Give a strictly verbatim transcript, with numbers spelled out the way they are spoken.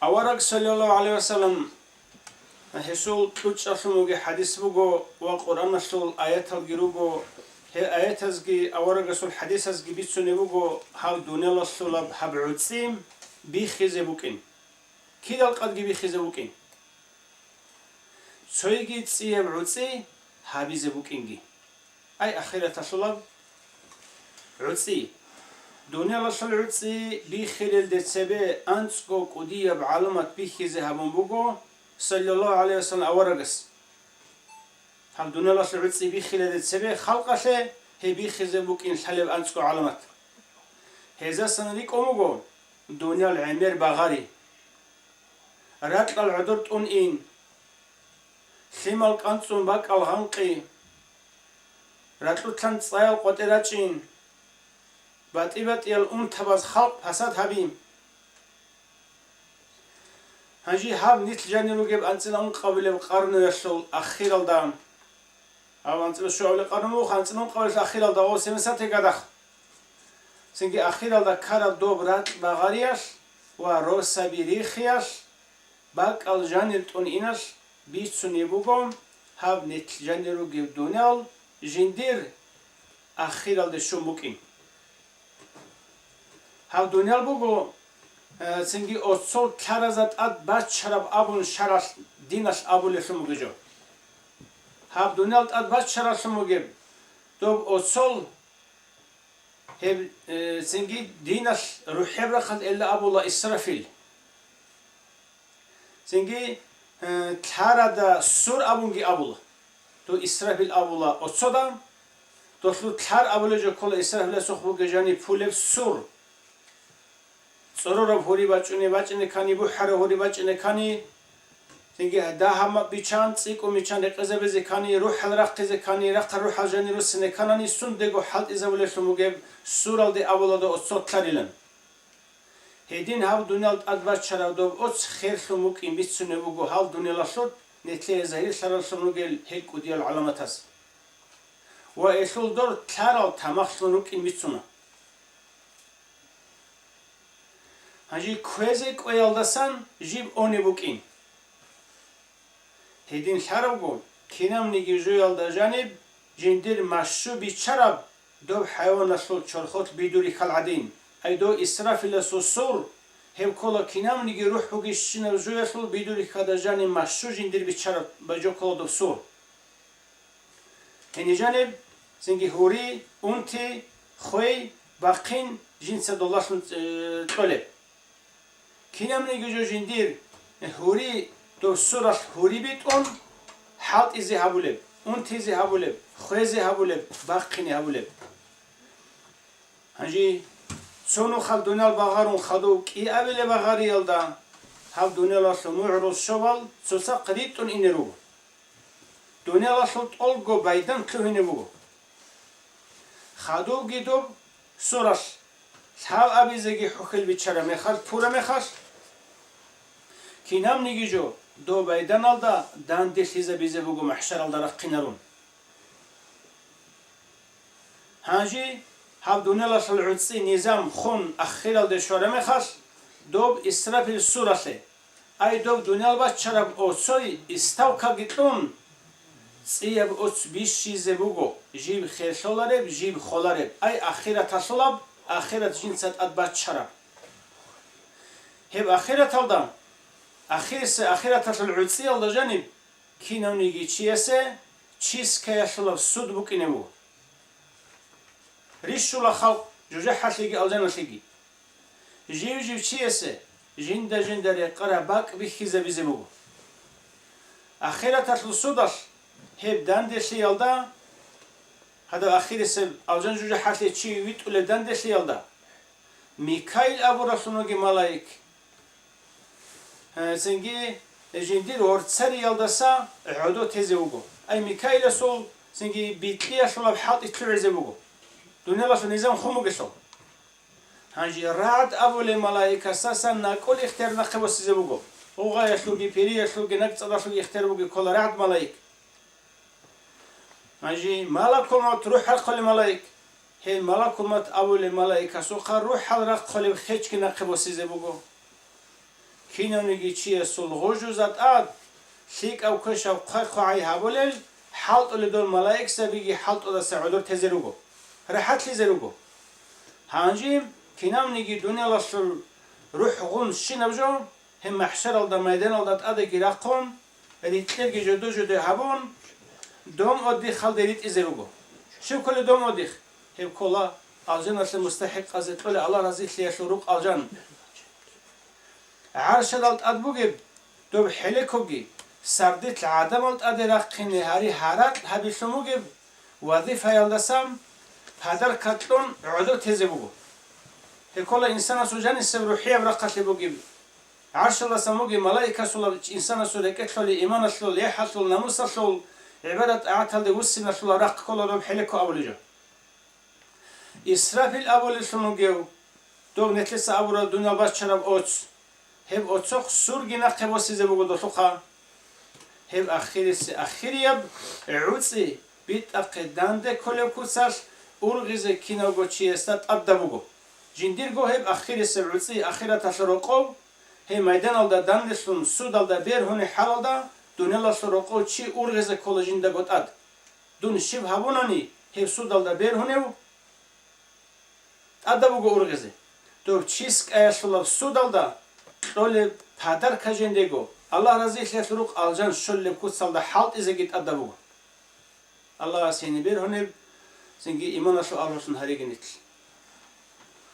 Авараг, саллаллагьу гӀалайгьи вассалам, гьесул кьучӀалъун бугеб хӀадис буго ва Къуръаналъул аяталги руго, гьел аятазги аварагасул хӀадисазги бицунеб буго гьаб дуниялалъулаб гьаб гӀуцӀи биххизе букӀин. Кидал къадги биххизе букӀин. Цойги цӀияб гӀуцӀи гьабизе букӀинги. Ай, ахираталъулаб гӀуцӀи! Дуниялалъул гӀуцӀи биххилелде цебе анцӀго кӀудияб гӀаламат биххизе гьабун буго, саллаллагьу гӀалайгьи вассалам, аварагас. Гьаб дуниялалъул гӀуцӀи биххилелде цебе халкъалъе гьеб биххизе букӀин лъалеб анцӀго гӀаламат. Гьезасан рикӀкӀун буго дуниял гӀемер багъари, ракьал гӀодор тӀун ин, лъимал кӀанцӀун бакӀал гъанкъи, ракьулъан цӀаял къватӀир рачӀин, батӀи-батӀиял унтабаз халкъ пасад гьаби. Гьанже гьаб нилъ жанир ругеб анцӀила ункъабилеб къарнуялъул ахиралда, гьаб анцӀила щуабилеб къарну муха, анцӀила ункъабилеб ахиралда гъов семисатил гадахъ. Цинги ахиралда ккараб доб ракь багъариялъ ва росаби рихиялъ, бакӀал жанир тӀун иналъ бицунеб буго гьаб нилъ жанир ругеб дуниял жиндир ахиралде щун букӀин. Гьаб дуниял буго, э, цинги оцол лъаразда тӀад баччараб абун шаралъ диналъ абулелъун бугеб жо. Гьаб дуниял тӀад баччаралъун бугеб доб оцол Гьеб, э, цинги диналъ рухӀеб рахъалъ элла абула Исрафил. Цинги, э, лъарада сур абунги абула. Дов Исрафил абула оцода, долъул лъар абулеб жо ккола Исрафиласухъ бугеб жаниб пулеб сур. ЦӀорораб гьури бачӀунеб бачӀине ккани, бухӀараб гьури бачӀине ккани, цинги дагьаб биччан, цӀикӀкӀун биччан рекъезабизе ккани, рухӀал рахъизе ккани, рахъал рухӀал жанир руссине кканани, сундего хӀалтӀизабулелъун бугеб суралде абула доб оцо лъарилан. Гьедин гьаб дуниял тӀад баччараб доб оц херлъун букӀин бицунеб буго гьал дуниялалъул нилъее загьирлъараллъун ругел гьел кӀудиял гӀаламатаз. Ва гьелъул дор лъарал тамахлъун рукӀин бицуна. Гьанже кквезе кӀвеялдасан жиб оне букӀин. Гьедин лъарабго, кинабниги жоялда жаниб жиндир машгьу биччараб доб хӀайваналъул чорхолъ бидур рихьал гӀадин, ай дов Исрафиласул сур, гьеб ккола кинабниги рухӀ бугебщинаб жоялъул бидур рихьада жаниб машгьу жиндир биччараб бай жо ккола доб сур. Гьениб жаниб цинги гьури, унти, хвей, бахъин жинца долалъун, э, кьолеб. Кинабниги жо жиндир гьури доб суралъ гьури битӀун хӀалтӀизе гьабулеб, унтизе гьабулеб, хвезе гьабулеб, бахъине гьабулеб. Гьанже цо нухал дуниял багъарун хадув кӀиабилеб багъариялда, гьаб дуниялалъул мугӀрул щобал цоцахъ ритӀун ине руго. Дуниялалъул тӀолго байдан лъугьине буго. Хадувги доб суралъ лъаб абизеги хӀухьел биччараб мехалъ, пураб мехалъ, кинабниги жо доб байданалда данделъизабизе буго махӀшаралда рахъинарун. Гьанже гьаб дуниялалъул гӀуцӀи низам хун ахиралде щвараб мехалъ, доб Исрафил суралъе, ай доб дуниял баччараб оцой иставкаги кьун, цӀияб оц бищизе буго, жиб херлъолареб, жиб холареб, ай ахираталъулаб, ахират жинца тӀад баччараб. Гьеб ахираталда, ахирисеб ахираталъул гӀуцӀиялда жаниб, кинавниги чиясе чисткаялъулаб суд букӀине буго. Рищула халкъ жужахӀалъеги алжаналъеги. Жив-жив чиясе жинда-жинда рекъараб бакӀ бихьизабизе буго. Ахираталъул судалъ гьеб данделъиялда, гьадаб ахирисеб алжан жужахӀалъе чи витӀулеб данделъиялда, Микаил абуралъун вугев малаик, э, цинги жиндир гьорцариялдаса гӀодо тезе вуго. Ай Микаиласул цинги бикьиялъулаб хӀалтӀи лъугӀизе буго, дуниялалъул низам хун бугелъул. Гьанже рагӀд абулеб малаикасдасан накӀкӀул ихтияр нахъе босизе буго. Гъугъаялъулги, периялъулги, накӀцӀадалъулги ихтияр бугеб ккола рагӀд малаик. Гьанже малакул мавт, рухӀ рахъулеб малаик. Гьел малакул мавт абулеб малаикасухъа рухӀал рахъулеб хечги нахъе босизе буго. кинавниги чиясул гъужузда тӀад лъикӀав квешаб хъвай-хъвагӀай гьабулел, хӀалтӀулел дол малаикзабиги хӀалтӀудаса гӀодор тезе руго, рахӀатлъизе руго. Гьанже кинавниги дуниялалъул рухӀ гъун щинаб жо, гьеб махӀшаралда майданалда тӀадеги рахъун, рикьерги жодо-жодой гьабун, дом отдыхалде ритӀизе руго. Щиб кколеб дом отдых? Гьеб ккола алжаналъе мустахӀикъазе кьолеб Аллагь разилъиялъул рукъ алжан. ГӀаршалал тӀад бугеб доб хӀелекоги, сардилъ гӀадамал тӀаде рахъине гьари гьаракь гьабилъун бугеб вазифаялдасан подарка кьун гӀодор тезе буго. Гьеб ккола инсанасул жанисеб рухӀияб рахъалъе бугеб, гӀаршалдасан бугеб малаикасул, инсанасул рекӀелъулеб иманалъул, яхӀалъул, намусалъул, гӀибадат-тӀагӀаталде вуссиналъул рахъ ккола доб хӀелеко абулеб жо. Исрафил абулеллъун вугев, доб нилъеца абураб дуниял бачараб оц, гьеб оцохъ сурги нахъе босизе буго долъухъа. Гьеб ахирисеб ахирияб гӀуцӀи битӀахъе данде кколеб куцалъ ургъизе кинавго чиясда тӀадаб буго. Жиндирго гьеб ахирисеб гӀуцӀи ахираталъул рокъов, гьеб майданалда данделъун судалда бергьунеб хӀалалда дуниялалъул рокъов чи ургъизе ккола жиндаго тӀад. Дун щиб гьабунани гьеб судалда бергьунев тӀадаб буго ургъизе. Доб чияс кӀиялъулаб судалда кьолеб подарка жиндего, Аллагь разилъиялъул рукъ алжан щолеб куцалда хӀалтӀизеги тӀадаб буго. Аллагьас гьениб бергьунеб, цинги иманалъул агьлулъун гьариги нилъ.